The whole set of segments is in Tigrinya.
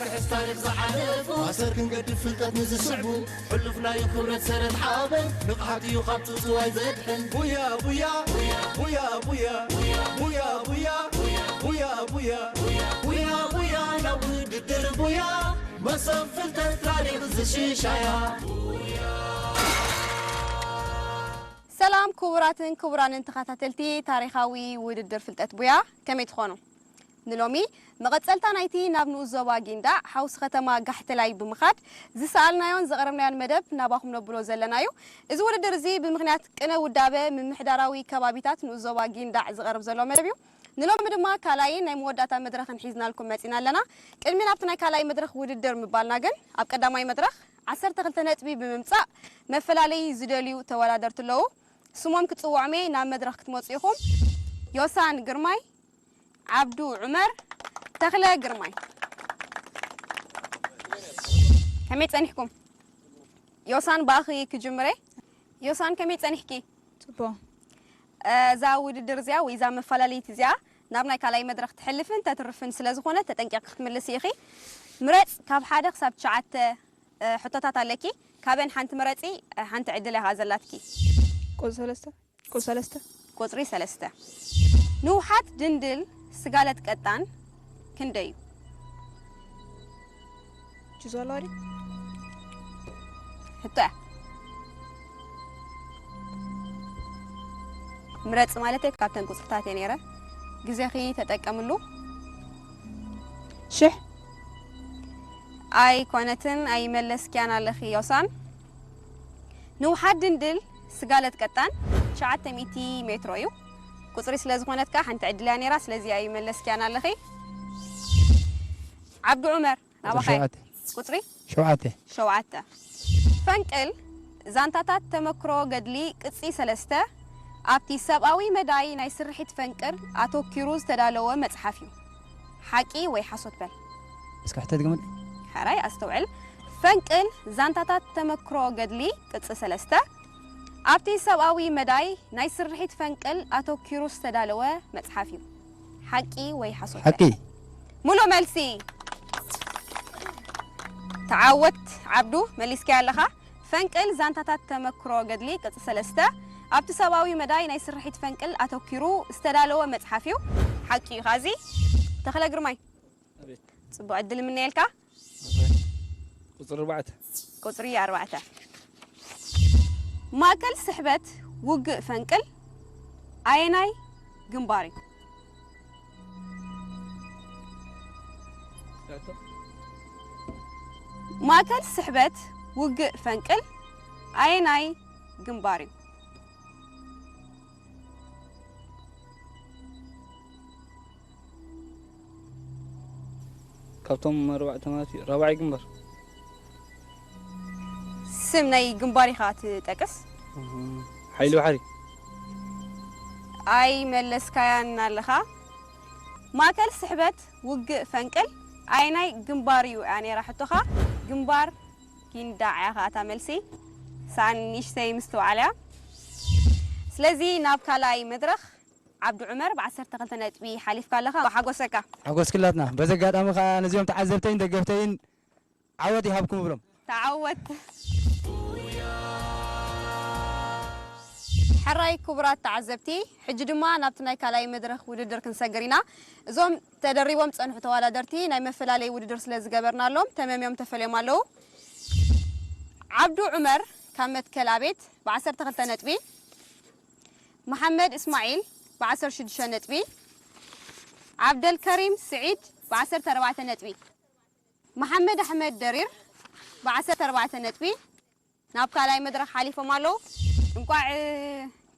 ክሕስ ታሪኽ ዝሓለፉ ማስተር ክንገድፍ ፍልጠት ንዝስዕቡ ሕሉፍ ናይ ክብረት ሰረት ሓበን ንቕሓት እዩ ካብ ጽውጽዋይ ዘድሕን ቡያ ቡያ ቡያ ቡያ ቡያ ቡያ ቡያ ቡያ ቡያ ቡያ ቡያ ናብ ውድድር ቡያ መሶብ ፍልጠት ታሪኽ ዝሽሻያ ሰላም ክቡራትን ክቡራንን ተኸታተልቲ ታሪኻዊ ውድድር ፍልጠት ቡያ፣ ከመይ ትኾኑ? ንሎሚ መቐጸልታ ናይቲ ናብ ንኡስ ዞባ ጊንዳዕ ሓውሲ ከተማ ጋሕተላይ ብምኻድ ዝሰኣልናዮን ዘቕረብናዮን መደብ ናባኹም ነብሎ ዘለና እዩ። እዚ ውድድር እዚ ብምኽንያት ቅነ ውዳበ ምምሕዳራዊ ከባቢታት ንኡስ ዞባ ጊንዳዕ ዝቐርብ ዘሎ መደብ እዩ። ንሎሚ ድማ ካልኣይን ናይ መወዳእታ መድረኽን ሒዝናልኩም መጺና ኣለና። ቅድሚ ናብቲ ናይ ካልኣይ መድረኽ ውድድር ምባልና ግን ኣብ ቀዳማይ መድረኽ ዓሰርተ ክልተ ነጥቢ ብምምጻእ መፈላለዪ ዝደልዩ ተወዳደርቲ ኣለዉ። ስሞም ክጽውዖም እየ፣ ናብ መድረኽ ክትመጹ ኢኹም። ዮሳን ግርማይ፣ ዓብዱ ዑመር፣ ተኽለ ግርማይ። ከመይ ጸኒሕኩም? ዮሳን ብኣኺ ክጅምር እየ። ዮሳን ከመይ ጸኒሕኪ? ጽቡቕ። እዛ ውድድር እዚኣ ወይ እዛ መፈላለይት እዚኣ ናብ ናይ ካልኣይ መድረኽ ትሕልፍን ተትርፍን ስለ ዝኾነ ተጠንቂቕኪ ክትምልሲ ኢኺ። ምረጽ ካብ ሓደ ክሳብ ትሽዓተ ሕቶታት ኣለኪ። ካብን ሓንቲ ምረጺ፣ ሓንቲ ዕድል እያ ዘላትኪ። ቁጽሪ ሰለስተ ቁጽሪ ሰለስተ ቁጽሪ ሰለስተ ንውሓት ድንድል ስጋለት ቀጣን ክንደይ እዩ? ጅዞ ኣለዋ ድዩ? ሕቶ እያ። ምረጽ ማለት እየ ካብተን ቁጽርታት እየ ነይረ። ግዜኺ ተጠቀምሉ። ሽሕ ኣይኮነትን ኣይመለስክያን ኣለኺ ዮሳን። ንውሓት ድንድል ስጋለት ቀጣን ትሽዓተ ሚእቲ ሜትሮ እዩ። ቁጽሪ ስለ ዝኾነት ከኣ ሓንቲ ዕድል እያ ነይራ፣ ስለዚ ኣይመለስክያን ኣለኺ። ዓብዱ ዑመር ናባኻ እየ። ሸውዓተ ቁጽሪ ሸውዓተ ሸውዓተ ፈንቅል ዛንታታት ተመክሮ ገድሊ ቅጺ ሰለስተ ኣብቲ ሰብኣዊ መዳይ ናይ ስርሒት ፈንቅል ኣተኪሩ ዝተዳለወ መጽሓፍ እዩ። ሓቂ ወይ ሓሶት በል። እስኪ ሕተት ግመል ሕራይ ኣስተውዕል። ፈንቅል ዛንታታት ተመክሮ ገድሊ ቅጺ ሰለስተ ኣብቲ ሰብኣዊ መዳይ ናይ ስርሒት ፈንቅል ኣተኪሩ ዝተዳለወ መጽሓፍ እዩ። ሓቂ ወይ ሓሶት በል። ሓቂ ሙሉእ መልሲ። ተዓወት ዓብዱ መሊስካያ ኣለኻ። ፈንቅል ዛንታታት ተመክሮ ገድሊ ቅጽ ሰለስተ ኣብቲ ሰብኣዊ መዳይ ናይ ስርሒት ፈንቅል ኣተኪሩ ዝተዳለወ መጽሓፍ እዩ። ሓቂ እዩ። ኻዚ ተኽለ ግርማይ ኣቤት ጽቡቕ ዕድል ምነየልካ። ቁፅሪ ኣርባዕተ ቁፅሪ ኣርባዕተ ማእከል ስሕበት ውግእ ፈንቅል ኣየናይ ግንባር እዩ? ማእከል ስሕበት ውግእ ፈንቅል ኣየናይ ግንባር እዩ? ካብቶም ኣርባዕተ ማለት እዩ ራብዓይ ግንባር ስም ናይ ግንባር ኢኻ ትጠቅስ? ሓይሊ ባሕሪ ኣይመለስካያን ኣለኻ። ማእከል ስሕበት ውግእ ፈንቅል ኣየናይ ግንባር እዩ እያ ነይራ ሕቶኻ። ግንባር ጊንዳዕ እያ ከኣ እታ መልሲ። ሰኣን ንእሽተይ ምስትውዓል እያ። ስለዚ ናብ ካልኣይ መድረኽ ዓብዱ ዑመር ብ ዓሰርተ ክልተ ነጥቢ ሓሊፍካ ኣለኻ። ሓጎሰካ። ሓጎስክላትና። በዚ ኣጋጣሚ ከዓ ነዚኦም ተዓዘብተይን ደገፍተይን ዓወት ይሃብኩም እብሎም። ተዓወት። ሕራይ ክቡራት ተዓዘብቲ፣ ሕጂ ድማ ናብቲ ናይ ካልኣይ መድረኽ ውድድር ክንሰግር ኢና። እዞም ተደሪቦም ዝጸንሑ ተወዳደርቲ ናይ መፈላለዪ ውድድር ስለ ዝገበርናሎም ተመምዮም ተፈልዮም ኣለዉ። ዓብዱ ዑመር ካብ መትከል ኣቤት ብ ዓሰርተ ክልተ ነጥቢ፣ መሓመድ እስማዒል ብ ዓሰርተ ሽዱሽተ ነጥቢ፣ ዓብደልከሪም ስዒድ ብ ዓሰርተ ኣርባዕተ ነጥቢ፣ መሓመድ ኣሕመድ ደሪር ብ ዓሰርተ ኣርባዕተ ነጥቢ ናብ ካልኣይ መድረኽ ሓሊፎም ኣለዉ። እንቋዕ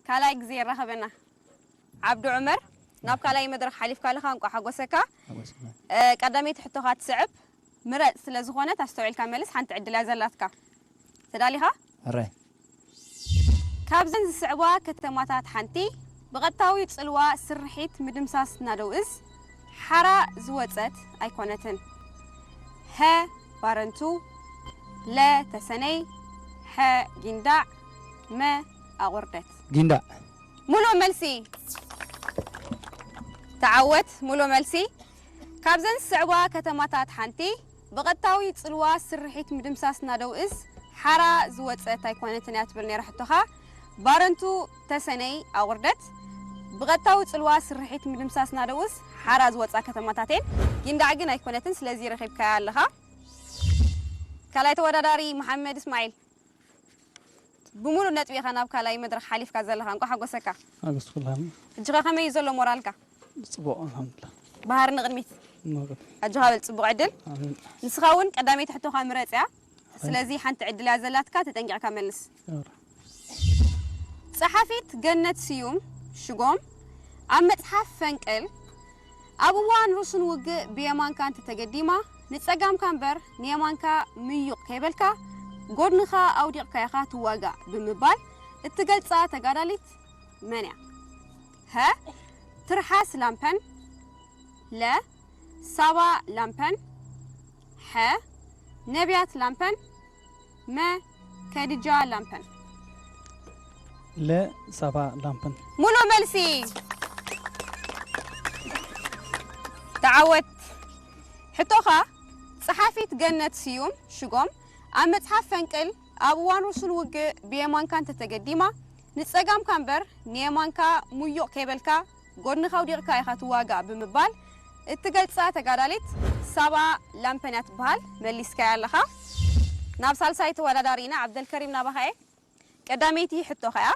ካልኣይ ግዜ የራኸበና። ዓብዱ ዑመር ናብ ካልኣይ መድረኽ ሓሊፍካ ኣለኻ፣ እንቋዕ ሓጎሰካ። ሓጎስና። እ፣ ቀዳመይቲ ሕቶኻ ትስዕብ። ምረጽ ስለ ዝኾነት ኣስተውዒልካ መልስ፣ ሓንቲ ዕድል እያ ዘላትካ። ተዳሊኻ? ሕራይ ካብዘን ዝስዕባ ከተማታት ሓንቲ ብቐጥታዊ ጽልዋ ስርሒት ምድምሳስ ናደው እዝ ሓራ ዝወጸት ኣይኮነትን። ሀ ባረንቱ፣ ለ ተሰነይ፣ ሐ ጊንዳዕ፣ መ ኣቑርደት። ጊንዳዕ ሙሉእ መልሲ። ተዓወት ሙሉእ መልሲ። ካብዘን ዝስዕባ ከተማታት ሓንቲ ብቐጥታዊ ጽልዋ ስርሒት ምድምሳስ ናደውእስ ሓራ ዝወጸት ኣይኮነትን እያ ትብል ነይራ ሕቶኻ። ባረንቱ ተሰነይ ኣቑርደት ብቐጥታዊ ጽልዋ ስርሒት ምድምሳስ ናደውእስ ሓራ ዝወጻ ከተማታት እየን። ጊንዳዕ ግን ኣይኮነትን፣ ስለዚ ረኺብካያ ኣለኻ። ካልኣይ ተወዳዳሪ መሓመድ እስማዒል። ብምሉእ ነጥቢ ኢኻ ናብ ካልኣይ መድረኽ ሓሊፍካ ዘለኻ። እንኳዕ ሓጎሰካ። ኣመስግን። ሕጂ ኸ ከመይ እዩ ዘሎ ሞራልካ? ጽቡቕ፣ ኣልሓምዱሊላህ። ባህር ንቕድሚት። ንቕድሚት። ኣጆኻ በል፣ ጽቡቕ ዕድል። ኣሜን። ንስኻ እውን ቀዳመይቲ ሕቶኻ ምረጽ እያ። ኣሜን። ስለዚ ሓንቲ ዕድል እያ ዘላትካ፣ ተጠንቂቕካ መልስ። እወ። ጸሓፊት ገነት ስዩም ሽጎም ኣብ መጽሓፍ ፈንቅል፣ ኣብ እዋን ርሱን ውግእ ብየማንካ እንተተገዲማ፣ ንጸጋምካ እምበር ንየማንካ ምዩቕ ከይበልካ፣ ጎድንኻ ኣውዲቕካ ኢኻ ትዋጋእ ብምባል እትገልጻ ተጋዳሊት መን እያ? ሀ፣ ትርሓስ ላምፐን፣ ለ፣ ሳባ ላምፐን፣ ሐ፣ ነቢያት ላምፐን፣ መ፣ ከድጃ ላምፐን። ለ፣ ሳባ ላምፐን። ሙሉእ መልሲ። ተዓወት። ሕቶኻ፣ ጸሓፊት ገነት ስዩም ሽጎም ኣብ መጽሓፍ ፈንቅል፣ ኣብ እዋን ርሱን ውግእ ብየማንካ እንተተገዲማ፣ ንጸጋምካ እምበር ንየማንካ ሙዩቕ ከይበልካ፣ ጎድንኻ ኣውዲቕካ ኢኻ ትዋጋእ ብምባል እትገልጻ ተጋዳሊት ሳባ ላምፐን እያ ትበሃል። መሊስካያ ኣለኻ። ናብ ሳልሳይ ተወዳዳሪ ኢና። ዓብደልከሪም፣ ናባኻ እየ። ቀዳመይቲ ሕቶኻ እያ።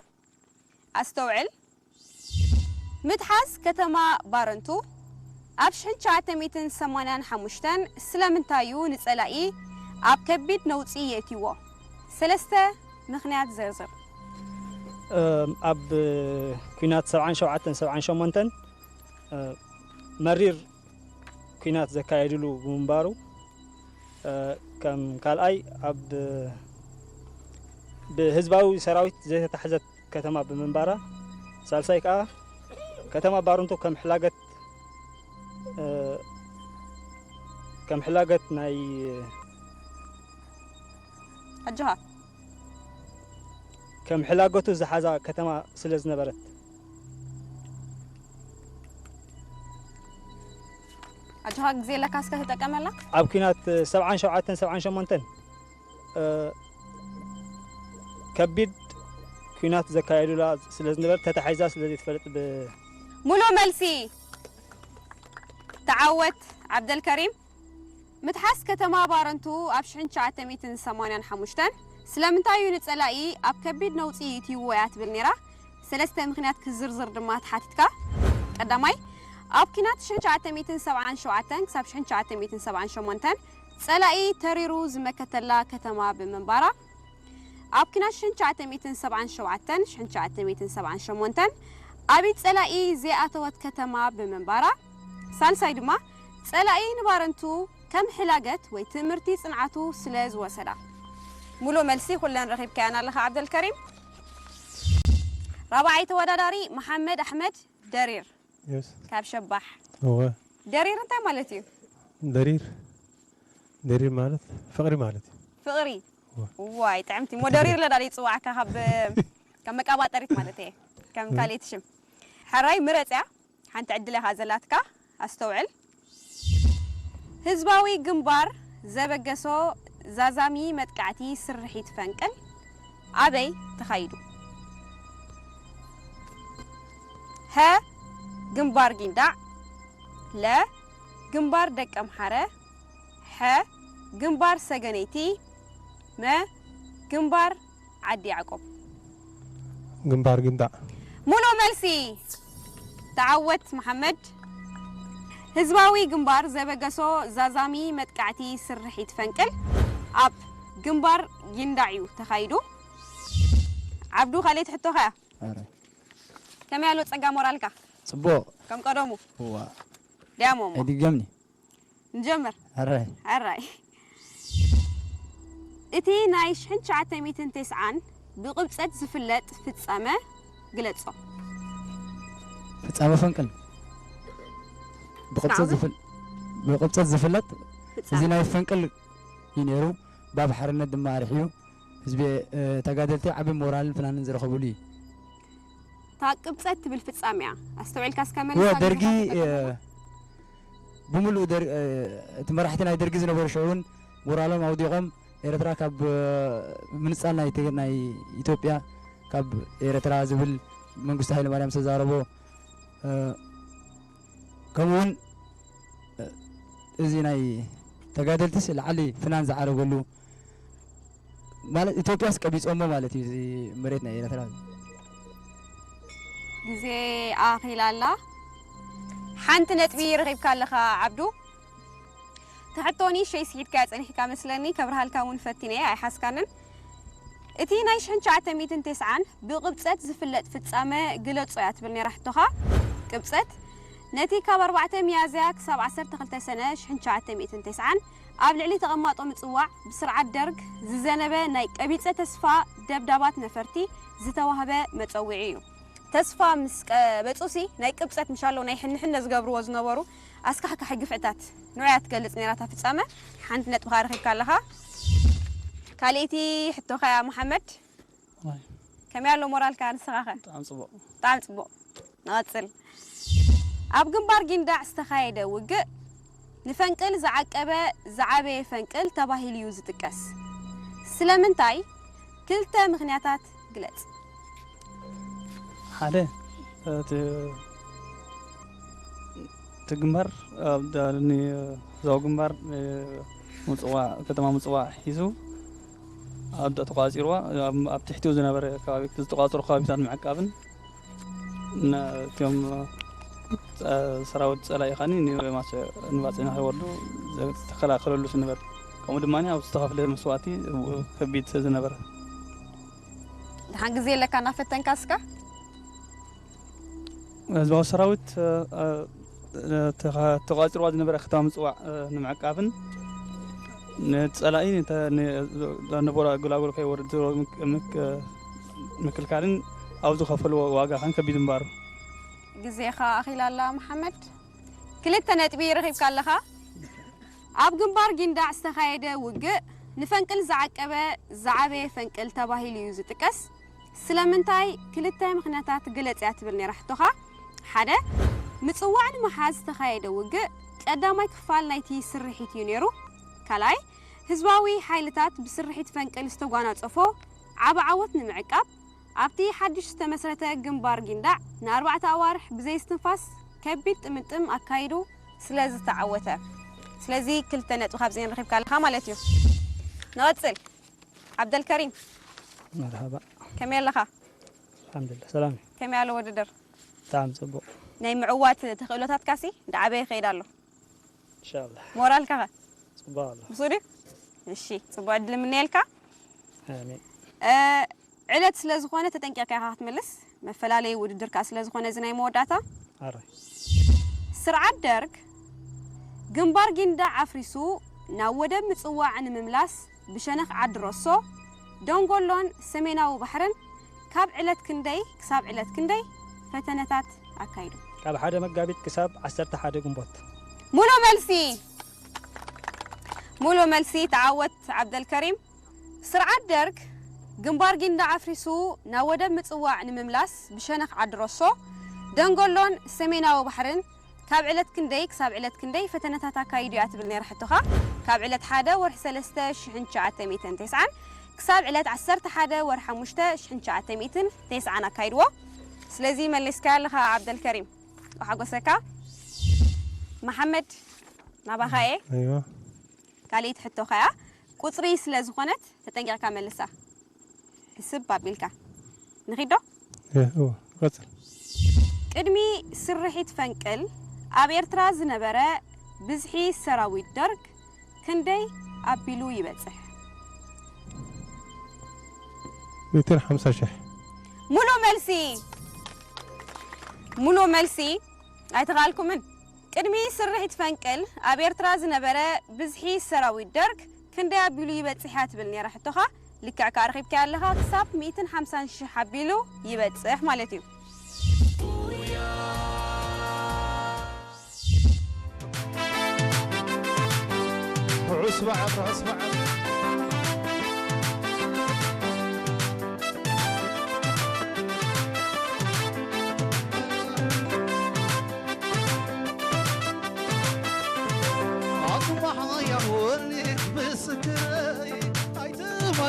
ኣስተውዕል። ምትሓዝ ከተማ ባረንቱ ኣብ ሽሕን ትሽዓተ ሚእትን ሰማንያን ሓሙሽተን ስለምንታይ እዩ ንጸላኢ ኣብ ከቢድ ነውጺ የእትይዎ? ሰለስተ ምኽንያት ዘርዝር። እም፣ ኣብ ኲናት ሰብዓን ሸውዓተን ሰብዓን ሸሞንተን፣ እ፣ መሪር ኲናት ዘካየድሉ ብምንባሩ፣ እ፣ ከም ካልኣይ ኣብ ብህዝባዊ ሰራዊት ዘይተታሕዘት ከተማ ብምንባራ፣ ሳልሳይ ከኣ ከተማ ባረንቱ ከም ሕላገት፣ እ፣ ከም ሕላገት ናይ ኣጆኻ። ከም ሕላገቱ ዝሓዛ ከተማ ስለ ዝነበረት። ኣጆኻ፣ ግዜ ኣለካ፣ እስከ ተጠቀመላ። ኣብ ኲናት ሰብዓን ሸውዓተን ሰብዓን ሸሞንተን፣ እ፣ ከቢድ ኲናት ዘካየዱላ ስለ ዝነበረት፣ ተታሒዛ ስለ ዘይትፈልጥ ብ- ሙሉእ መልሲ። ተዓወት ዓብደልከሪም። ምትሓዝ ከተማ ባረንቱ ኣብ ሽሕን ትሽዓተ ሚእትን ሰማንያን ሓሙሽተን ስለምንታይ እዩ ንጸላኢ ኣብ ከቢድ ነውጺ እትይዎ እያ ትብል ነይራ። ሰለስተ ምኽንያት ክዝርዝር ድማ ተሓቲትካ። ቀዳማይ፣ ኣብ ኲናት ሽሕን ትሽዓተ ሚእትን ሰብዓን ሸውዓተን ክሳብ ሽሕን ትሽዓተ ሚእትን ሰብዓን ሸሞንተን ጸላኢ ተሪሩ ዝመከተላ ከተማ ብምንባራ፣ ኣብ ኲናት ሽሕን ትሽዓተ ሚእትን ሰብዓን ሸውዓተን ሽሕን ትሽዓተ ሚእትን ሰብዓን ሸሞንተን ኣብይ ጸላኢ ዘይኣተወት ከተማ ብምንባራ፣ ሳልሳይ ድማ ጸላኢ ንባረንቱ ከም ሕላገት ወይ ትምህርቲ ጽንዓቱ ስለ ዝወሰዳ። ሙሉእ መልሲ ኩለን ረኺብካየን ኣለኻ ዓብደልከሪም። ራብዓይ ተወዳዳሪ መሓመድ ኣሕመድ ደሪር የስ። ካብ ሸባሕ። እወ። ደሪር እንታይ ማለት እዩ? ደሪር፣ ደሪር ማለት ፍቕሪ ማለት እዩ። ፍቕሪ? እወ። ዋይ፣ ጥዕምቲ። እሞ ደሪር ለዳ ይጽዋዕካ ካብ፣ ካብ መቃባጠሪት ማለት እየ። ከም ካልእቲ ሽም። ሕራይ ምረጽ እያ። ሓንቲ ዕድል ኢኻ ዘላትካ። ኣስተውዕል። ህዝባዊ ግንባር ዘበገሶ ዛዛሚ መጥቃዕቲ ስርሒት ፈንቅል ኣበይ ተኻይዱ? ሀ፣ ግንባር ጊንዳዕ፣ ለ፣ ግንባር ደቀምሓረ፣ ሐ፣ ግንባር ሰገነይቲ፣ መ፣ ግንባር ዓዲ ያዕቆብ። ግንባር ጊንዳዕ። ሙሉእ መልሲ። ተዓወት መሓመድ። ህዝባዊ ግንባር ዘበገሶ ዛዛሚ መጥቃዕቲ ስርሒት ፈንቅል ኣብ ግንባር ጊንዳዕ እዩ ተኻይዱ። ዓብዱ፣ ካልኣይቲ ሕቶኻ እያ። ኣረ። ከመይ ኣሎ ጸጋ ሞራልካ? ጽቡቕ። ከም ቀደሙ? እዋ። ድያሞ እሞ። ኣይድገምኒ። ንጀምር። ኣራይ። ኣራይ። እቲ ናይ ሽሕን ትሽዓተ ሚእትን ተስዓን ብቕብጸት ዝፍለጥ ፍጻመ ግለጾ። ፍጻመ ፈንቅል። ብቕብጸት ስማዕ፣ ዝፍል-፣ ብቕብጸት ዝፍለጥ ፍጻመ። እዚ ናይ ፈንቅል እዩ ነይሩ። ባብ ሓርነት ድማ ኣርሕዩ ህዝቢ፣ እ፣ ተጋደልቲ ዓቢ ሞራልን ፍናንን ዝረኸብሉ እዩ። እታ ቅብጸት ትብል ፍጻመ እያ። ኣስተውዒልካ እስከ መልሳ እወ፣ ደርጊ፣ ግዜኻ እ፣ ተጠቀመላ። ብምሉእ ደር- እ፣ እቲ መራሕቲ ናይ ደርጊ ዝነበሩ ሽዑ እውን ሞራሎም ኣውዲቖም ኤርትራ ካብ እ፣ ምንጻል ናይ ተ- ናይ ኢትዮጵያ ካብ ኤርትራ ዝብል መንግስቱ ሃይለማርያም ዝተዛረቦ እ፣ ከምኡ እውን እ፣ እዚ ናይ ተጋደልትስ ላዕሊ ፍናን ዝዓረገሉ ማለት ኢትዮጵያስ ቀቢጾሞ ማለት እዩ እዚ መሬት ናይ ኤርትራ። ግዜ ኣኺላ ኣላ። ሓንቲ ነጥቢ ረኺብካ ኣለኻ ዓብዱ። ትሕቶኒ ሸይ ስሒትካያ ጸኒሕካ መስለኒ፣ ከብርሃልካ እውን ፈቲነ ኣይሓስካንን። እቲ ናይ ሽሕን ትሽዓተ ሚእትን ተስዓን ብቕብጸት ዝፍለጥ ፍጻመ ግለጾ እያ ትብል ነይራ ሕቶኻ። ቅብጸት ነቲ ካብ ኣርባዕተ ሚያዝያ ክሳብ ዓሰርተ ክልተ ሰነ ሽሕን ትሽዓተ ሚእትን ተስዓን ኣብ ልዕሊ ተቐማጦ ምጽዋዕ ብስርዓት ደርግ ዝዘነበ ናይ ቀቢጸ ተስፋ ደብዳባት ነፈርቲ ዝተዋህበ መጸውዒ እዩ። ተስፋ ምስ ቀበጹሲ ናይ ቅብጸት ምሻሎ ናይ ሕንሕነ ዝገብርዎ ዝነበሩ ኣስካሕካሒ ግፍዕታት ንዑያ ትገልጽ ነይራ እታ ፍጻመ። ሓንቲ ነጥብኻ ረኺብካ ኣለኻ። ካልኣይቲ ሕቶኻ እያ መሓመድ። ዋይ፣ ከመይ ኣሎ ሞራልካ ንስኻኸ? ብጣዕሚ ጽቡቕ። ብጣዕሚ ጽቡቕ። ንቐጽል። ኣብ ግንባር ጊንዳዕ ዝተኻየደ ውግእ ንፈንቅል ዝዓቀበ ዝዓበየ ፈንቅል ተባሂሉ እዩ ዝጥቀስ። ስለምንታይ? ክልተ ምኽንያታት ግለጽ። ሓደ እቲ እቲ ግንባር ኣብ ዳ- ኒ- ህዝባዊ ግንባር እ፣ ምጽዋዕ ከተማ ምጽዋዕ ሒዙ ኣብ ዳ- ተቋጺርዋ ኣብ- ኣብ ትሕቲኡ ዝነበረ ከባቢ ዝተቋጸሩ ከባቢታት ምዕቃብን ን- እቲኦም ጸ- ሰራዊት ጸላኢ ኻኒ ንማቸ ንባጽዕ ንኸይወርዱ ዝተከላኸለሉ ዝነበረ ከምኡ ድማ ኣብ ዝተኸፍለ መስዋእቲ ከቢድ ዝነበረ ደሓን ግዜ ኣለካ እናፈተንካ እስካ ህዝባዊ ሰራዊት እ፣ እ፣ ተኻ- ተቋፂርዋ ዝነበረ ከተማ ምፅዋዕ እ፣ ንምዕቃብን ንፀላኢ ንተ- ን- ንቦራ ጎላጎል ከይወርድ ምክ- ምክ- ምክልካልን ኣብ ዝኸፈልዎ ዋጋ ኸን ከቢድ ምንባሩ ግዜኻ ኣኺላ ኣላ መሓመድ። ክልተ ነጥቢ ረኺብካ ኣለኻ። ኣብ ግንባር ጊንዳዕ ዝተኻየደ ውግእ ንፈንቅል ዝዓቀበ ዝዓበየ ፈንቅል ተባሂሉ እዩ ዝጥቀስ። ስለምንታይ? ክልተ ምኽንያታት ግለጽ እያ ትብል ነይራ ሕቶኻ። ሓደ፣ ምጽዋዕ ንምሓዝ ዝተኻየደ ውግእ ቀዳማይ ክፋል ናይቲ ስርሒት እዩ ነይሩ። ካልኣይ፣ ህዝባዊ ሓይልታት ብስርሒት ፈንቅል ዝተጓናጸፎ ዓቢ ዓወት ንምዕቃብ ኣብቲ ሓድሽ ዝተመስረተ ግንባር ጊንዳዕ ንኣርባዕተ ኣዋርሕ ብዘይስትንፋስ ከቢድ ጥምጥም ኣካይዱ ስለ ዝተዓወተ። ስለዚ ክልተ ነጥቢ ካብዚኤን ረኺብካ ኣለኻ ማለት እዩ። ንቐጽል። ዓብደልከሪም መርሓባ። ከመይ ኣለኻ? ኣልሓምዱሊላህ ሰላም እዩ። ከመይ ኣሎ ውድድር? ብጣዕሚ ጽቡቕ። ናይ ምዕዋት ተኽእሎታትካሲ እንዳዓበየ ይኸይድ ኣሎ። ኢንሻላህ ሞራልካ ኸ? ጽቡቕ ኣሎ። ብሱሪ? እሺ፣ ጽቡቕ ዕድል ምነየልካ። ኣሜን። እ፣ ዕለት ስለ ዝኾነ ተጠንቂቕካ ኢኻ ክትምልስ። መፈላለዪ ውድድር ከኣ ስለ ዝኾነ እዚ ናይ መወዳእታ። ኣራይ ስርዓት ደርግ ግንባር ጊንዳዕ ኣፍሪሱ ናብ ወደብ ምጽዋዕ ንምምላስ ብሸነኽ ዓዲ ሮሶ፣ ደንጎሎን ሰሜናዊ ባሕርን ካብ ዕለት ክንደይ ክሳብ ዕለት ክንደይ ፈተነታት ኣካይዱ? ካብ ሓደ መጋቢት ክሳብ ዓሰርተ ሓደ ግንቦት። ሙሉእ መልሲ። ሙሉእ መልሲ ተዓወት ዓብደልከሪም። ስርዓት ደርግ ግንባር ጊንዳዕ ኣፍሪሱ ናብ ወደብ ምጽዋዕ ንምምላስ ብሸነኽ ዓዲ ሮሶ፣ ደንጎሎን ሰሜናዊ ባሕርን ካብ ዕለት ክንደይ ክሳብ ዕለት ክንደይ ፈተነታት ኣካይዱ እያ ትብል ነይራ ሕቶኻ። ካብ ዕለት ሓደ ወርሒ ሰለስተ ሽሕን ትሽዓተ ሚእትን ተስዓን ክሳብ ዕለት ዓሰርተ ሓደ ወርሒ ሓሙሽተ ሽሕን ትሽዓተ ሚእትን ተስዓን ኣካይድዎ። ስለዚ መሊስካያ ኣለኻ ዓብደልከሪም። ብሓጎሰካ። መሓመድ ናባኻ እየ። ኣይዋ ካልኣይቲ ሕቶኻ እያ። ቁጽሪ ስለ ዝኾነት ተጠንቂቕካ መልሳ። ሕስብ ኣቢልካ። ንኺዶ? እ፣ እወ ቀጽል። ቅድሚ ስርሒት ፈንቅል ኣብ ኤርትራ ዝነበረ ብዝሒ ሰራዊት ደርግ ክንደይ ኣቢሉ ይበጽሕ? ሚእትን ሓምሳ ሽሕ። ሙሉእ መልሲ። ሙሉእ መልሲ ኣይተኻልኩምን። ቅድሚ ስርሒት ፈንቅል ኣብ ኤርትራ ዝነበረ ብዝሒ ሰራዊት ደርግ ክንደይ ኣቢሉ ይበጽሕ እያ ትብል ነይራ ሕቶኻ። ልክዕ ከኣ ረኺብካያ ኣለኻ። ክሳብ ሚእትን ሓምሳን ሽሕ ኣቢሉ ይበጽሕ ማለት እዩ። ርሑስ በዓል፣ ርሑስ በዓል።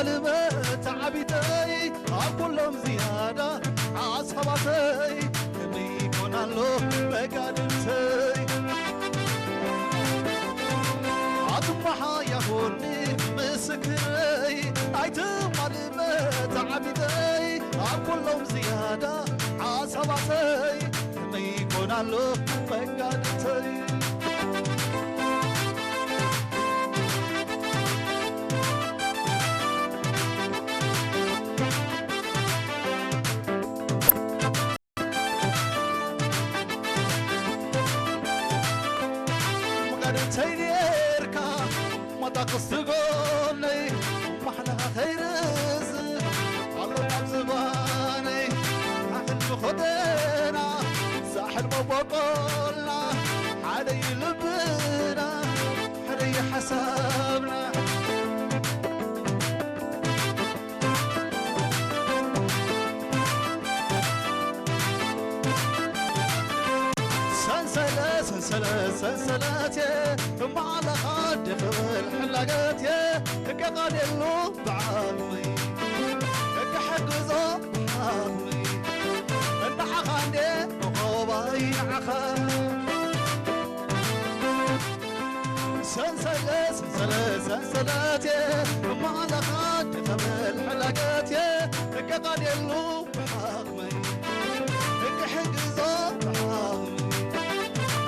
ልበ ተዓቢተይ ኣብ ኩሎም ዝያዳ ሓሳባተይ ከመይ ይኮን ኣሎ መጋድልተይ። ኣትማሓያ ኩኒ ምስክረይ ኣይትማልመ ተዓቢተይ ኣብ ኩሎም ዝያዳ ሓሳባተይ ከመይ ይኮን ኣሎ መጋድልተይ። መጋድልተይ ኔርካ መጣቕስ ትጎነይ ማሕለኻ ከይርዝ ኣሎ ኣብ ዝባነይ ሓኽል ዝኾተና ዛሕል መቦቆልና ሓደ እዩ ልብና ሓደ እዩ ሓሳብና። ሰንሰለት ሰንሰለት ሰንሰለትየ ማዕለኻ ድኽብል ሕላገትየ እቀቓደሉ ብዓቕመይ እቀሕግዞ ብዓቕመይ እናዓኻ እንዴ ኮኾባይ ንዓኻ ሰንሰለት ሰንሰለት ሰንሰለትየ ማዕለኻ ድኽብል ሕላገትየ እቀቓደሉ ብዓቕመይ እክሕግዞ ብዓቕመይ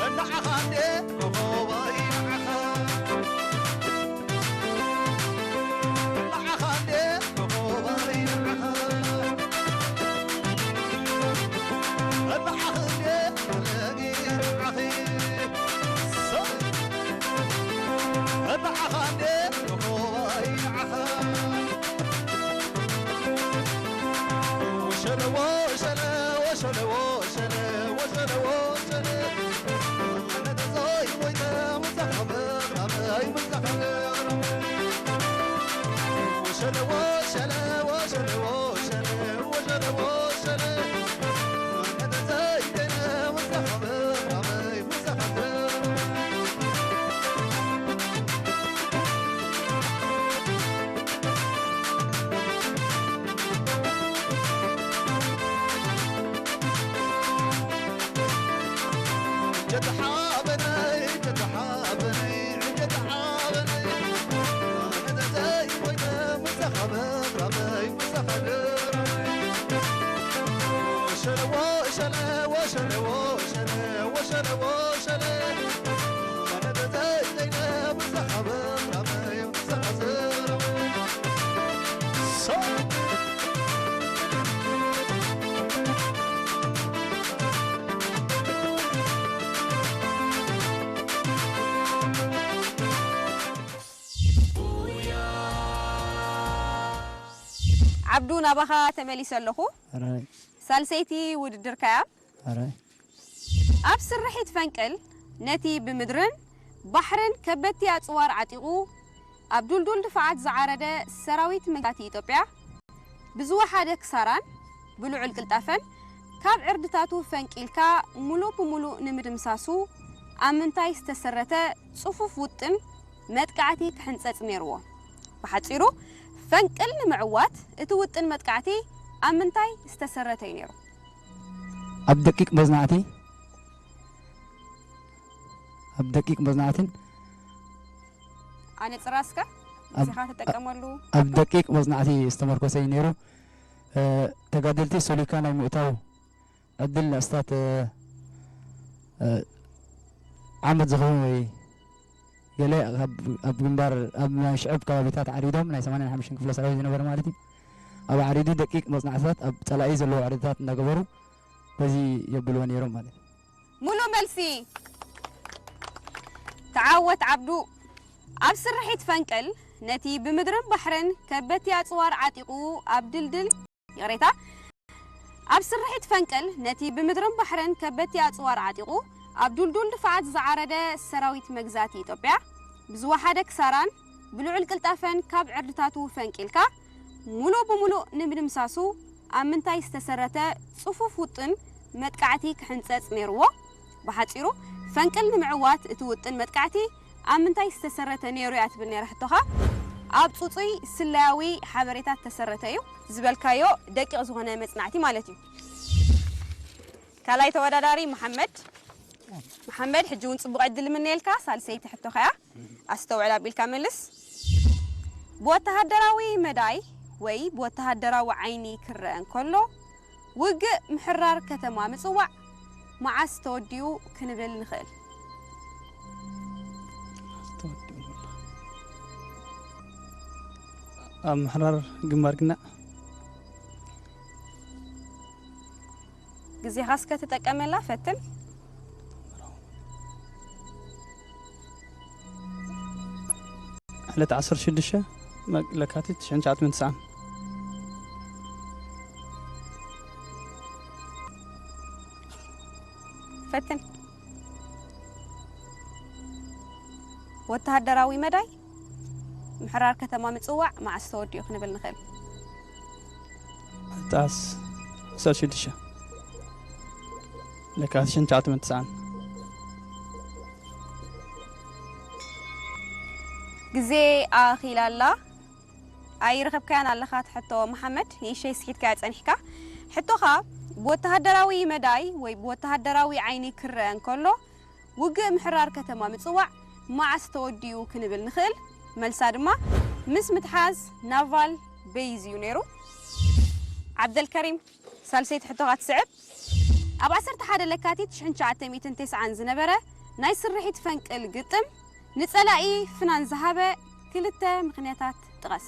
እናዓኻ እንዴ ኮኾባይ ንዓኻ እናዓኻ እንዴ ኮኾባይ ንዓኻ እናዓኻ እንዴ ፈለጊ ንዓኺ እናዓኻ እንዴ ኮኾባይ ንዓኻ ዓብዱ፣ ናባኻ ተመሊሰ ኣለኹ። ኣራይ። ሳልሰይቲ ውድድርካ እያ። ኣራይ። ኣብ ስርሒት ፈንቅል፣ ነቲ ብምድርን ባሕርን ከበድቲ ኣጽዋር ዓጢቑ፣ ኣብ ዱልዱል ድፋዓት ዝዓረደ ሰራዊት መግዛእቲ ኢትዮጵያ፣ ብዝወሓደ ክሳራን ብልዑል ቅልጣፈን፣ ካብ ዕርድታቱ ፈንቂልካ፣ ሙሉእ ብሙሉእ ንምድምሳሱ፣ ኣብ ምንታይ ዝተሰረተ ጽፉፍ ውጥን መጥቃዕቲ ክሕንጸጽ ነይርዎ። ብሓጺሩ፣ ፈንቅል ንምዕዋት እቲ ውጥን መጥቃዕቲ ኣብ ምንታይ ዝተሰረተ እዩ ነይሩ? ኣብ ደቂቕ መጽናዕቲ፣ ኣብ ደቂቕ መጽናዕትን ኣነጽራ እስከ፣ ኣብ፣ ግዜኻ ትጥቀመሉ። ኣብ ደቂቕ መጽናዕቲ ዝተመርኮሰ እዩ ነይሩ። እ፣ ተጋደልቲ ሰሊካ ናይ ምእታው ዕድል ንእስታት፣ እ፣ እ፣ ዓመት ዝኸውን ወይ ገለ ኣብ፣ ኣብ ግንባር፣ ኣብ ናይ ሽዕብ ከባቢታት ዓሪዶም፣ ናይ ሰማንያን ሓሙሽተን ክፍለ ሰራዊት ዝነበረ ማለት እዩ። ኣብ ዓሪዱ ደቂቕ መጽናዕትታት ኣብ ጸላኢ ዘለዎ ዕርድታት እናገበሩ በዚ የብልዎ ነይሮም ማለት እዩ። ሙሉእ መልሲ። ተዓወት ዓብዱ። ኣብ ስርሒት ፈንቅል ነቲ ብምድርን ባሕርን ከበድቲ ኣጽዋር ዓጢቑ ኣብ ድልድል፣ ይቕሬታ፣ ኣብ ስርሒት ፈንቅል ነቲ ብምድርን ባሕርን ከበድቲ ኣጽዋር ዓጢቑ ኣብ ዱልዱል ድፋዓት ዝዓረደ ሰራዊት መግዛእቲ ኢትዮጵያ ብዝወሓደ ክሳራን ብልዑል ቅልጣፈን ካብ ዕርድታቱ ፈንቂልካ ሙሉእ ብሙሉእ ንምድምሳሱ ኣብ ምንታይ ዝተሰረተ ጽፉፍ ውጥን መጥቃዕቲ ክሕንጸጽ ነይርዎ? ብሓጺሩ፣ ፈንቅል ንምዕዋት እቲ ውጥን መጥቃዕቲ ኣብ ምንታይ ዝተሰረተ ነይሩ እያ ትብል ነይራ ሕቶኻ። ኣብ ጽጹይ ስለያዊ ሓበሬታት ተሰረተ እዩ ዝበልካዮ ደቂቕ ዝኾነ መጽናዕቲ ማለት እዩ። ካልኣይ ተወዳዳሪ መሓመድ። መሓመድ፣ ሕጂ እውን ጽቡቕ ዕድል እምነየልካ። ሳልሰይቲ ሕቶኻ እያ። ኣስተውዕል ኣቢልካ መልስ። ብወተሃደራዊ መዳይ ወይ ብወተሃደራዊ ዓይኒ ክረአ እንከሎ፣ ውግእ ምሕራር ከተማ ምጽዋዕ መዓስ ተወዲኡ ክንብል ንኽእል? ኣብ ምሕራር ግንባር ግናዕ። ግዜኻ እስከ ትጠቀመላ ፈትን። ዕለት ዓሰርተ ሽዱሽተ መ- ለካቲት ሽሕን ትሽዓትን ትስዓን። ፈትን። ወተሃደራዊ መዳይ ምሕራር ከተማ ምጽዋዕ መዓስ ተወዲኡ ክንብል ንኽእል? ጣስ ዓሰርተ ሽዱሽተ ለካቲት ሽሕን ትሽዓትን ትስዓን። ግዜ ኣኺላ ኣላ። ኣይረኸብካያን ኣለኻ እቲ ሕቶ መሓመድ፣ ንእሽተይ ስሒትካያ ጸኒሕካ። ሕቶኻ ብወተሃደራዊ መዳይ ወይ ብወተሃደራዊ ዓይኒ ክረአ እንከሎ፣ ውግእ ምሕራር ከተማ ምጽዋዕ መዓስ ተወዲኡ ክንብል ንኽእል? መልሳ ድማ ምስ ምትሓዝ ናቫል ቤይዝ እዩ ነይሩ። ዓብደልከሪም፣ ሳልሰይቲ ሕቶኻ ትስዕብ። ኣብ ዓሰርተ ሓደ ለካቲት ሽሕን ትሽዓተ ሚእትን ተስዓን ዝነበረ ናይ ስርሒት ፈንቅል ግጥም ንጸላኢ ፍናን ዝሃበ ክልተ ምኽንያታት ጥቐስ።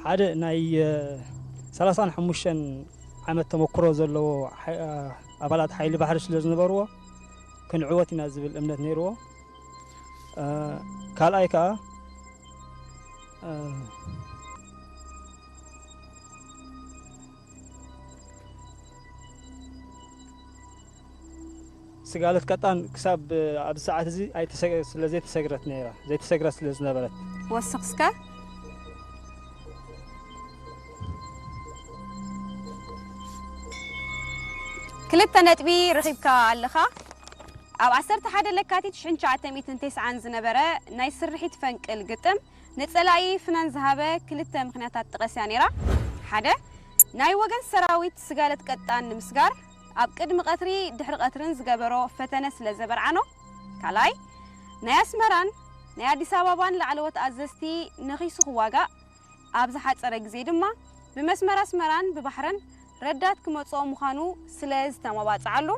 ሓደ ናይ ሰላሳን ሓሙሽተን ዓመት ተመክሮ ዘለዎ ኣባላት ሓይሊ ባሕሪ ስለ ዝነበርዎ ክንዕወት ኢና ዝብል እምነት ነይርዎ። ካልኣይ ከዓ ስጋለት ቀጣን ክሳብ ኣብዚ ሰዓት እዚ ኣይተሰ- ስለ ዘይተሰግረት ነይራ ዘይተሰግረት ስለ ዝነበረት ወስኽ እስከ። ክልተ ነጥቢ ረኺብካ ኣለኻ። ኣብ ዓሰርተ ሓደ ለካቲት ሽሕን ትሽዓተ ሚእትን ተስዓን ዝነበረ ናይ ስርሒት ፈንቅል ግጥም ንጸላኢ ፍናን ዝሃበ ክልተ ምኽንያታት ጥቐስ እያ ነይራ። ሓደ፣ ናይ ወገን ሰራዊት ስጋለት ቀጣን ንምስጋር ኣብ ቅድሚ ቀትሪ ድሕሪ ቀትርን ዝገበሮ ፈተነ ስለ ዘበርዓኖ። ካልኣይ፣ ናይ ኣስመራን ናይ ኣዲስ ኣበባን ላዕለዎት ኣዘዝቲ ነኺሱ ክዋጋእ ኣብ ዝሓጸረ ግዜ ድማ ብመስመር ኣስመራን ብባሕርን ረዳት ክመጽኦ ምዃኑ ስለ ዝተመባጽዓሉ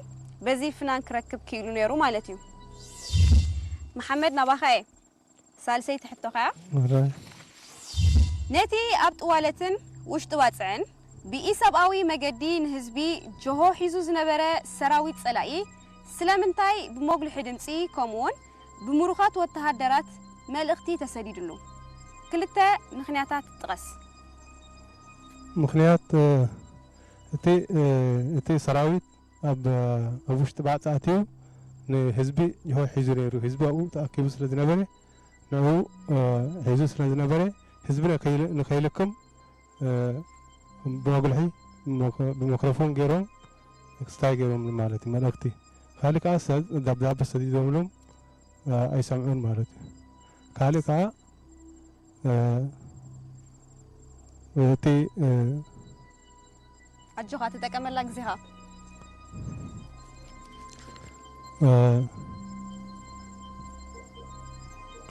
በዚ ፍናን ክረክብ ክኢሉ ነይሩ ማለት እዩ። መሓመድ ናባኻ እየ። ሳልሰይቲ ሕቶኻ እያ። እረ ነቲ ኣብ ጥዋለትን ውሽጢ ባጽዕን ብኢሰብኣዊ መገዲ ንህዝቢ ጆሆ ሒዙ ዝነበረ ሰራዊት ጸላኢ ስለምንታይ ብመጉልሒ ድምጺ ከምኡውን ብምሩኻት ወተሃደራት መልእኽቲ ተሰዲድሉ? ክልተ ምኽንያታት ጥቐስ። ምኽንያት እቲ እቲ ሰራዊት ኣብ ኣብ ውሽጢ ባጽዕ ኣትዩ ንህዝቢ ጅሆ ሒዙ ነይሩ። ህዝቢ ኣብኡ ተኣኪቡ ስለ ዝነበረ ንዕኡ ሒዙ ስለ ዝነበረ ህዝቢ ንኸይልክም ብመጉልሒ ብማይክሮፎን ገይሮም ክስታይ ገይሮም ማለት እዩ መልእኽቲ። ካልእ ከዓ ደብዳበ ሰዲዶምሎም ኣይሰምዑን ማለት እዩ። ካልእ ከዓ እቲ ኣጆኻ ተጠቀመላ ግዜኻ።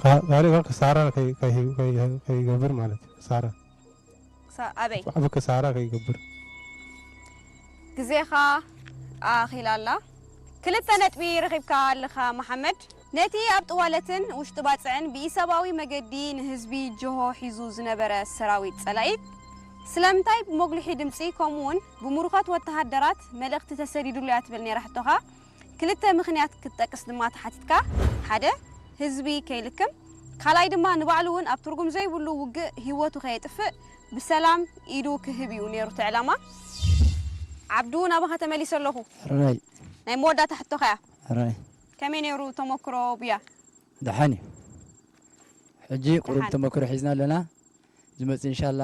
ካልእ ከዓ ክሳራ ከይገብር ማለት እዩ። ክሳራ ኣበይ ዓቢ ክሳራ ከይገብር። ግዜኻ ኣኺላ ኣላ። ክልተ ነጥቢ ረኺብካ ኣለኻ መሓመድ። ነቲ ኣብ ጥዋለትን ውሽጢ ባጽዕን ብኢሰብኣዊ መገዲ ንህዝቢ ጅሆ ሒዙ ዝነበረ ሰራዊት ጸላኢ ስለምንታይ ብመጉልሒ ድምጺ ከምኡውን ብምሩኻት ወተሃደራት መልእኽቲ ተሰዲዱሉ እያ ትብል ነይራ ሕቶኻ። ክልተ ምኽንያት ክትጠቅስ ድማ ተሓቲትካ። ሓደ ህዝቢ ከይልክም፣ ካልኣይ ድማ ንባዕሉ እውን ኣብ ትርጉም ዘይብሉ ውግእ ህይወቱ ከየጥፍእ ብሰላም ኢዱ ክህብ እዩ ነይሩ እቲ ዕላማ። ዓብዱ ናባኻ ተመሊሰ ኣለኹ። ራይ ናይ መወዳእታ ሕቶኻ እያ። ራይ ከመይ ነይሩ ተመክሮ ቡያ? ደሓን እዩ። ሕጂ ቁሩብ ደሓን። ተመክሮ ሒዝና ኣለና። ዝመጽእ እንሻላ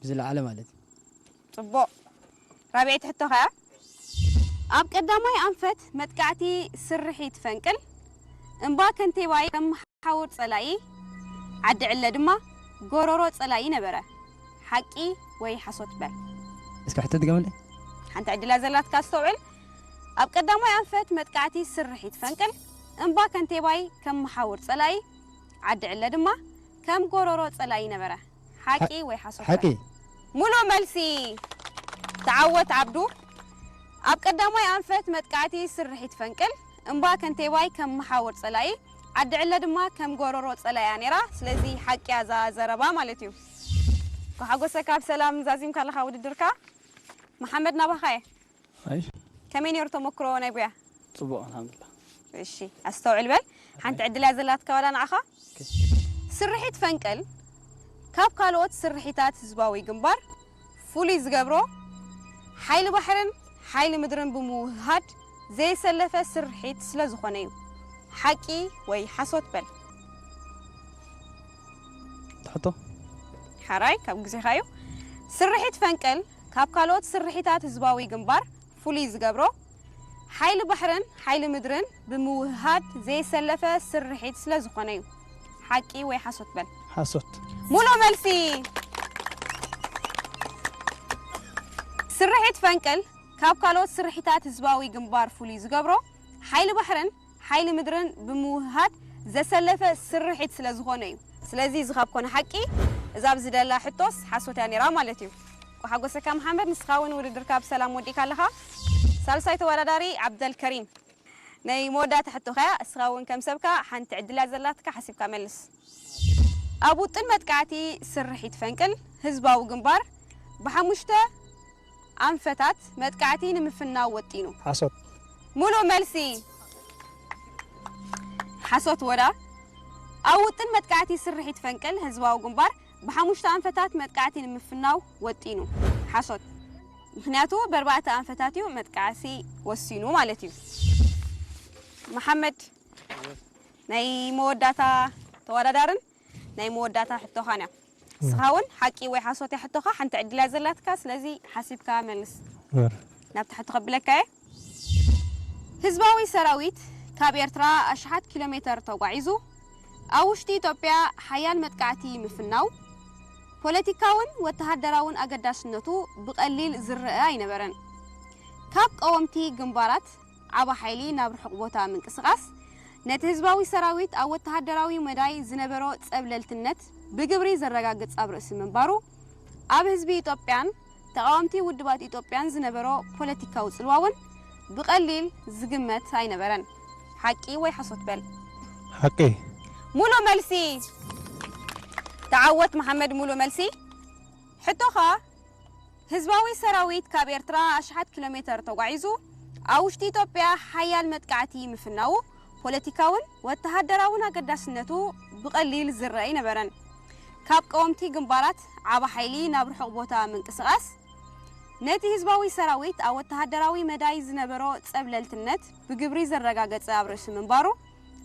ብዝለዓለ ማለት እዩ። ጽቡቕ። ራብዐይቲ ሕቶ ኸኣ፣ ኣብ ቀዳማይ ኣንፈት መጥቃዕቲ ስርሒት ፈንቅል፣ እምባ ከንቴባይ ከም መሓውር ጸላኢ፣ ዓዲ ዕለ ድማ ጎሮሮ ጸላኢ ነበረ። ሓቂ ወይ ሓሶት በል። እስኪ ሕቶ ድገምለይ። ሓንቲ ዕድል እያ ዘላትካ፣ ኣስተውዕል። ኣብ ቀዳማይ ኣንፈት መጥቃዕቲ ስርሒት ፈንቅል፣ እምባ ከንቴባይ ከም መሓውር ጸላኢ፣ ዓዲ ዕለ ድማ ከም ጎሮሮ ጸላኢ ነበረ። ሓቂ ሓ- ወይ ሓሶት ሓቂ። በል። ሙሉእ መልሲ። ተዓወት ዓብዱ። ኣብ ቀዳማይ ኣንፈት መጥቃዕቲ ስርሒት ፈንቅል፣ እምባ ከንቴባይ ከም መሓውር ጸላኢ፣ ዓዲ ዕለ ድማ ከም ጎሮሮ ጸላኢያ ነይራ። ስለዚ ሓቂ እያ እዛ ዘረባ ማለት እዩ። ክሓጎሰካ፣ ብሰላም ዛዚምካ ኣለኻ ውድድርካ። መሓመድ፣ ናባኻ እየ። ኣይ። ከመይ ነይሩ ተመክሮ ናይ ጉያ? ጽቡቕ፣ ኣልሓምዱሊላህ። እሺ፣ ኣስተውዕል በል። ሓንቲ ዕድል እያ ዘላትካ ዋላ ንዓኻ። ኦኬ። ስርሒት ፈንቅል ካብ ካልኦት ስርሒታት ህዝባዊ ግንባር ፍሉይ ዝገብሮ፣ ሓይሊ ባሕርን ሓይሊ ምድርን ብምውህሃድ ዘየሰለፈ ስርሒት ስለ ዝኾነ እዩ። ሓቂ ወይ ሓሶት በል። ትሕቶ። ሓራይ፣ ካብ ግዜኻ እዩ። ስርሒት ፈንቅል ካብ ካልኦት ስርሒታት ህዝባዊ ግንባር ፍሉይ ዝገብሮ፣ ሓይሊ ባሕርን ሓይሊ ምድርን ብምውህሃድ ዘየሰለፈ ስርሒት ስለ ዝኾነ እዩ። ሓቂ ወይ ሓሶት በል። ሓሶት። ሙሉእ መልሲ። ስርሒት ፈንቅል ካብ ካልኦት ስርሒታት ህዝባዊ ግንባር ፍሉይ ዝገብሮ፣ ሓይሊ ባሕርን ሓይሊ ምድርን ብምውህሃድ ዘሰለፈ ስርሒት ስለ ዝኾነ እዩ። ስለዚ እዚ ካብ ኮነ ሓቂ፣ እዛ ኣብዚ ደላ ሕቶስ ሓሶት እያ ነይራ ማለት እዩ። ሓጎሰካ መሓመድ፣ ንስኻ እውን ውድድርካ ብሰላም ወዲእካ ኣለኻ። ሳልሳይ ተወዳዳሪ ዓብደል ከሪም። ናይ መወዳእታ ሕቶኻ እያ። እስኻ እውን ከም ሰብካ ሓንቲ ዕድል እያ ዘላትካ፣ ሓሲብካ መልስ። ኣብ ውጥን መጥቃዕቲ ስርሒት ፈንቅል ህዝባዊ ግንባር ብሓሙሽተ ኣንፈታት መጥቃዕቲ ንምፍናው ወጢኑ። ሓሶት። ሙሉእ መልሲ። ሓሶት ወዳ። ኣብ ውጥን መጥቃዕቲ ስርሒት ፈንቅል ህዝባዊ ግንባር ብሓሙሽተ ኣንፈታት መጥቃዕቲ ንምፍናው ወጢኑ። ሓሶት። ምኽንያቱ በርባዕተ ኣንፈታት እዩ መጥቃዕሲ ወሲኑ ማለት እዩ። መሓመድ፣ ናይ መወዳእታ ተወዳዳርን ናይ መወዳእታ ሕቶኻን እያ። ንስኻ እውን ሓቂ ወይ ሓሶት እያ ሕቶኻ፣ ሓንቲ ዕድል እያ ዘላትካ፣ ስለዚ ሓሲብካ መልስ። በር። ናብቲ ሕቶ ከብለካ እየ። ህዝባዊ ሰራዊት ካብ ኤርትራ ኣሽሓት ኪሎ ሜተር ተጓዒዙ ኣብ ውሽጢ ኢትዮጵያ ሓያል መጥቃዕቲ ምፍናው፣ ፖለቲካውን ወተሃደራውን ኣገዳስነቱ ብቐሊል ዝረአ ኣይነበረን። ካብ ቀወምቲ ግንባራት ዓቢ ሓይሊ ናብ ርሑቕ ቦታ ምንቅስቓስ፣ ነቲ ህዝባዊ ሰራዊት ኣብ ወተሃደራዊ መዳይ ዝነበሮ ጸብለልትነት ብግብሪ ዘረጋግጽ ኣብ ርእሲ ምንባሩ፣ ኣብ ህዝቢ ኢትዮጵያን ተቓወምቲ ውድባት ኢትዮጵያን ዝነበሮ ፖለቲካዊ ጽልዋ እውን ብቐሊል ዝግመት ኣይነበረን። ሓቂ ወይ ሓሶት በል። ሓቂ። ሙሉእ መልሲ። ተዓወት መሓመድ፣ ሙሉእ መልሲ። ሕቶኻ፣ ህዝባዊ ሰራዊት ካብ ኤርትራ ኣሽሓት ኪሎ ሜተር ተጓዒዙ ኣብ ውሽጢ ኢትዮጵያ ሓያል መጥቃዕቲ ምፍናዉ ፖለቲካውን ወተሃደራውን ኣገዳስነቱ ብቐሊል ዝረአ ኣይነበረን። ካብ ቀወምቲ ግንባራት ዓቢ ሓይሊ ናብ ርሑቕ ቦታ ምንቅስቓስ ነቲ ህዝባዊ ሰራዊት ኣብ ወተሃደራዊ መዳይ ዝነበሮ ጸብለልትነት ብግብሪ ዘረጋገጸ ኣብ ርእሲ ምንባሩ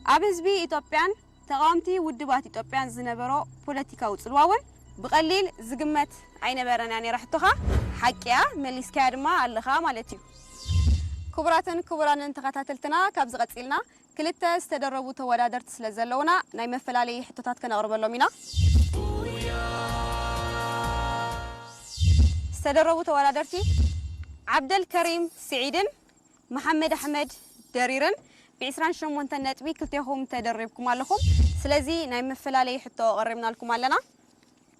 ኣብ ህዝቢ ኢትዮጵያን ተቓወምቲ ውድባት ኢትዮጵያን ዝነበሮ ፖለቲካዊ ጽልዋ እውን ብቐሊል ዝግመት ኣይነበረን እያ ነይራ ሕቶኻ። ሓቂ እያ፣ መሊስካያ ድማ ኣለኻ ማለት እዩ። ክቡራትን ክቡራንን ተኸታተልትና፣ ካብዚ ቀጺልና ክልተ ዝተደረቡ ተወዳደርቲ ስለ ዘለውና ናይ መፈላለዪ ሕቶታት ከነቕርበሎም ኢና። ዝተደረቡ ተወዳደርቲ ዓብደል ከሪም ስዒድን መሓመድ ኣሕመድ ደሪርን ብዒስራን ሸሞንተን ነጥቢ ክልቴኹም ተደሪብኩም ኣለኹም። ስለዚ ናይ መፈላለዪ ሕቶ ቀሪብናልኩም ኣለና።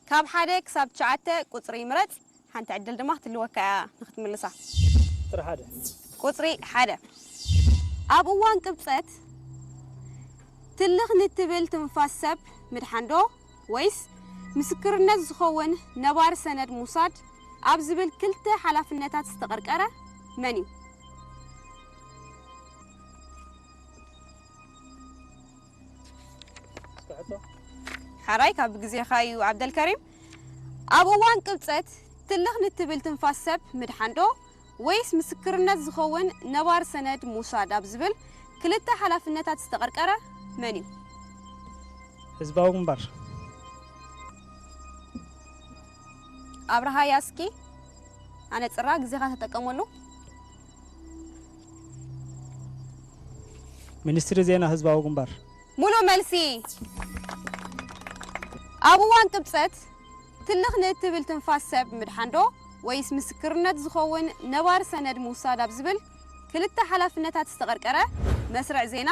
ካብ ሓደ ክሳብ ትሽዓተ ቁጽሪ ምረጽ። ሓንቲ ዕድል ድማ ክትልወካ እያ ንክትምልሳ። ቁጽሪ ሓደ። ቁጽሪ ሓደ። ኣብ እዋን ቅብጸት ትልኽ ንትብል ትንፋስ ሰብ ምድሓን ዶ ወይስ ምስክርነት ዝኸውን ነባሪ ሰነድ ሙሳድ ኣብ ዝብል ክልተ ሓላፍነታት ዝተቐርቀረ መን እዩ? ሓራይ ካብ ግዜኻ እዩ ዓብደልከሪም። ኣብ እዋን ቅብጸት ትልኽ ንትብል ትንፋስ ሰብ ምድሓን ዶ ወይስ ምስክርነት ዝኸውን ነባሪ ሰነድ ሙሳድ ኣብ ዝብል ክልተ ሓላፍነታት ዝተቐርቀረ መን እዩ? ህዝባዊ ግንባር። ኣብርሃ ያስኪ። ኣነጽራ፣ ግዜኻ ተጠቀመሉ። ሚኒስትሪ ዜና ህዝባዊ ግንባር። ሙሉእ መልሲ። ኣብ እዋን ቅብጸት ትልኽ ንእትብል ትንፋስ ሰብ ምድሓንዶ ወይስ ምስክርነት ዝኸውን ነባሪ ሰነድ ምውሳድ ኣብ ዝብል ክልተ ሓላፍነታት ዝተቐርቀረ መስርዕ ዜና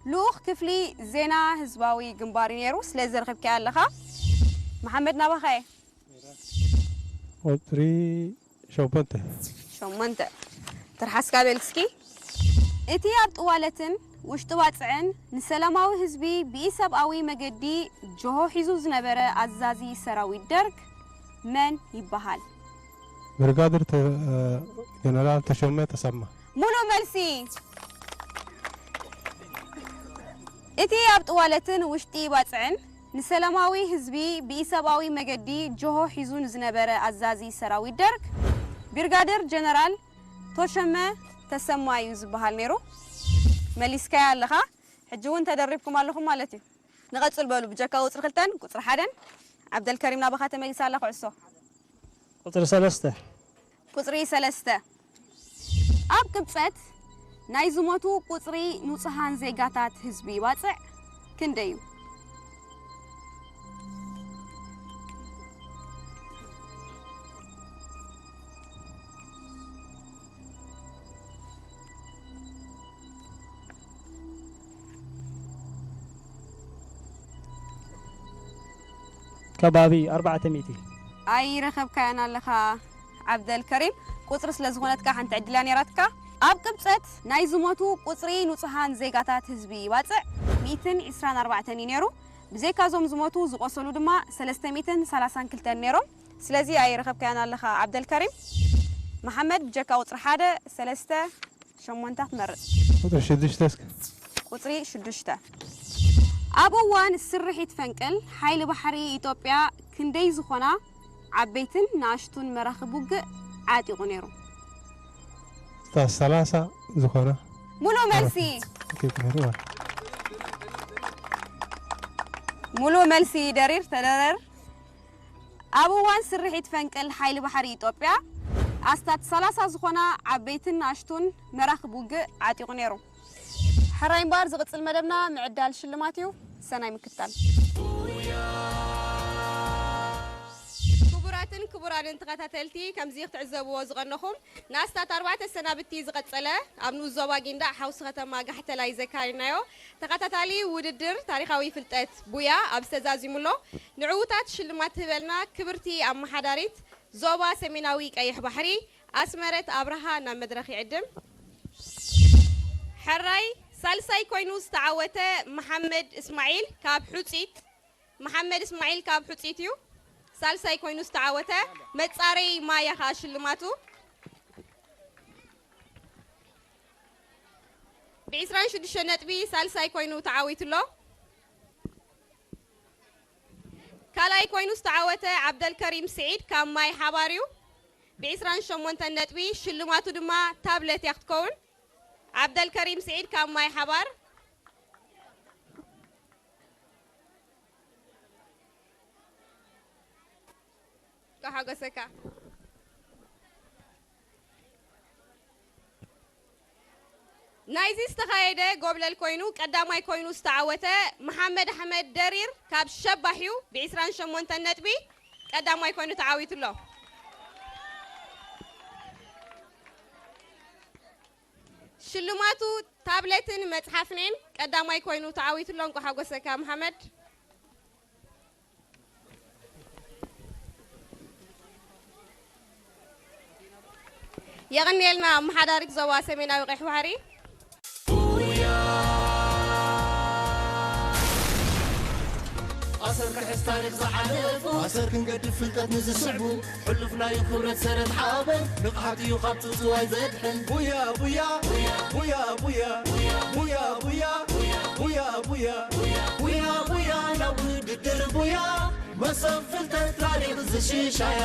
ልኡኽ ክፍሊ ዜና ህዝባዊ ግንባር እዩ ነይሩ። ስለዚ ረኺብካያ ኣለኻ። መሓመድ፣ ናባኻ እየ። ቁጽሪ ሸሞንተ። ሸሞንተ። ትርሓስካ በል እስኪ። እቲ ኣብ ጥዋለትን ውሽጢ ባጽዕን ንሰላማዊ ህዝቢ ብኢሰብኣዊ መገዲ ጆሆ ሒዙ ዝነበረ ኣዛዚ ሰራዊት ደርግ መን ይበሃል? ብርጋድር ተ-፣ ጀነራል ተሾመ ተሰማ። ሙሉእ መልሲ። እቲ ኣብ ጥዋለትን ውሽጢ ባጽዕን ንሰላማዊ ህዝቢ ብኢሰብኣዊ መገዲ ጆሆ ሒዙ ንዝነበረ ኣዛዚ ሰራዊት ደርግ ብርጋደር ጀነራል ተሾመ ተሰማ እዩ ዝበሃል ነይሩ። መሊስካያ ኣለኻ። ሕጂ እውን ተደሪብኩም ኣለኹም ማለት እዩ። ንቐጽል በሉ። ብጀካ ቁጽሪ ክልተን ቁጽሪ ሓደን፣ ዓብደልከሪም፣ ናባኻ ተመሊሳ ኣላ ኩዕሶ። ቁጽሪ ሰለስተ። ቁጽሪ ሰለስተ። ኣብ ቅብጸት ናይ ዝሞቱ ቁጽሪ ንጹሃን ዜጋታት ህዝቢ ባጽዕ ክንደይ እዩ? ከባቢ ኣርባዕተ ሚእቲ። ኣይረኸብካያን ኣለኻ ዓብደልከሪም። ቁጽሪ ስለ ዝኾነትካ ሓንቲ ዕድል እያ ነይራትካ። ኣብ ቅብጸት ናይ ዝሞቱ ቁጽሪ ንጹሃን ዜጋታት ህዝቢ ባጽዕ ሚእትን ዕስራን ኣርባዕተን እዩ ነይሩ። ብዘይካ እዞም ዝሞቱ፣ ዝቖሰሉ ድማ ሰለስተ ሚእትን ሰላሳን ክልተን ነይሮም። ስለዚ ኣይረኸብካያን ኣለኻ ዓብደልከሪም። መሓመድ፣ ብጀካ ቁጽሪ ሓደ፣ ሰለስተ፣ ሸሞንተ ክትመርጽ። ቁጽሪ ሽዱሽተ እስከ። ቁጽሪ ሽዱሽተ። ኣብ እዋን ስርሒት ፈንቅል ሓይሊ ባሕሪ ኢትዮጵያ ክንደይ ዝኾና ዓበይትን ንኣሽቱን መራኽብ ውግእ ዓጢቑ ነይሩ? እስታ ሰላሳ ዝኾና። ሙሉእ መልሲ። ኦኬ፣ ነይሩ ማለት። ሙሉእ መልሲ ደሪር፣ ተደረር። ኣብ እዋን ስርሒት ፈንቅል ሓይሊ ባሕሪ ኢትዮጵያ ኣስታት ሰላሳ ዝኾና ዓበይትን ንኣሽቱን መራኽብ ውግእ ዓጢቑ ነይሩ። ሕራይ እምበኣር ዝቕጽል መደብና ምዕዳል ሽልማት እዩ። ሰናይ ምክትታል። ክቡራትን ክቡራንን ተኸታተልቲ፣ ከምዚ ክትዕዘብዎ ዝቐነኹም ንኣስታት ኣርባዕተ ሰናብቲ ዝቐጸለ ኣብ ንኡስ ዞባ ጊንዳዕ ሓውሲ ከተማ ጋሕተላይ ዘካይድናዮ ተኸታታሊ ውድድር ታሪኻዊ ፍልጠት ቡያ ኣብ ዝተዛዚሙ ኣሎ። ንዕዉታት ሽልማት ትህበልና ክብርቲ ኣመሓዳሪት ዞባ ሰሜናዊ ቀይሕ ባሕሪ ኣስመረት ኣብርሃ ናብ መድረኽ ይዕድም። ሕራይ ሳልሳይ ኮይኑ ዝተዓወተ መሓመድ እስማዒል ካብ ሑጺት፣ መሓመድ እስማዒል ካብ ሑጺት እዩ። ሳልሳይ ኮይኑ ዝተዓወተ መጻረይ ማያ ኸኣ ሽልማቱ። ብዒስራን ሽዱሽተ ነጥቢ ሳልሳይ ኮይኑ ተዓዊቱ ኣሎ። ካልኣይ ኮይኑ ዝተዓወተ ዓብደልከሪም ስዒድ ካብ ማይ ሓባር እዩ። ብዒስራን ሸሞንተን ነጥቢ ሽልማቱ ድማ ታብለት እያ ክትከውን። ዓብደልከሪም ስዒድ ካብ ማይ ሓባር። እንኳዕ ሓጎሰካ። ናይዚ ዝተኻየደ ጎብለል ኮይኑ ቀዳማይ ኮይኑ ዝተዓወተ መሓመድ ኣሕመድ ደሪር ካብ ሸባሕ እዩ። ብዒስራን ሸሞንተን ነጥቢ ቀዳማይ ኮይኑ ተዓዊቱ ኣሎ። ሽልማቱ ታብሌትን መጽሓፍን ቀዳማይ ኮይኑ ተዓዊቱ ኣሎ። እንኳዕ ሓጎሰካ መሓመድ። የቐንየልና ኣመሓዳሪት ዞባ ሰሜናዊ ቀይሕ ባሕሪ። ኣሰር ክሕዝ ታሪኽ ዝሓለፉ፣ ኣሰር ክንገድፍ ፍልጠት ንዝስዕቡ፣ ሕሉፍ ናዩ ክብረት ሰረት ሓበን፣ ንቕሓት እዩ ካብ ጽውጽዋይ ዘድሕን። ቡያ ቡያ፣ ቡያ ቡያ፣ ቡያ ቡያ፣ ቡያ ቡያ፣ ቡያ ቡያ፣ ናብ ውድድር ቡያ፣ መሰብ ፍልጠት ታሪኽ ዝሽሻያ።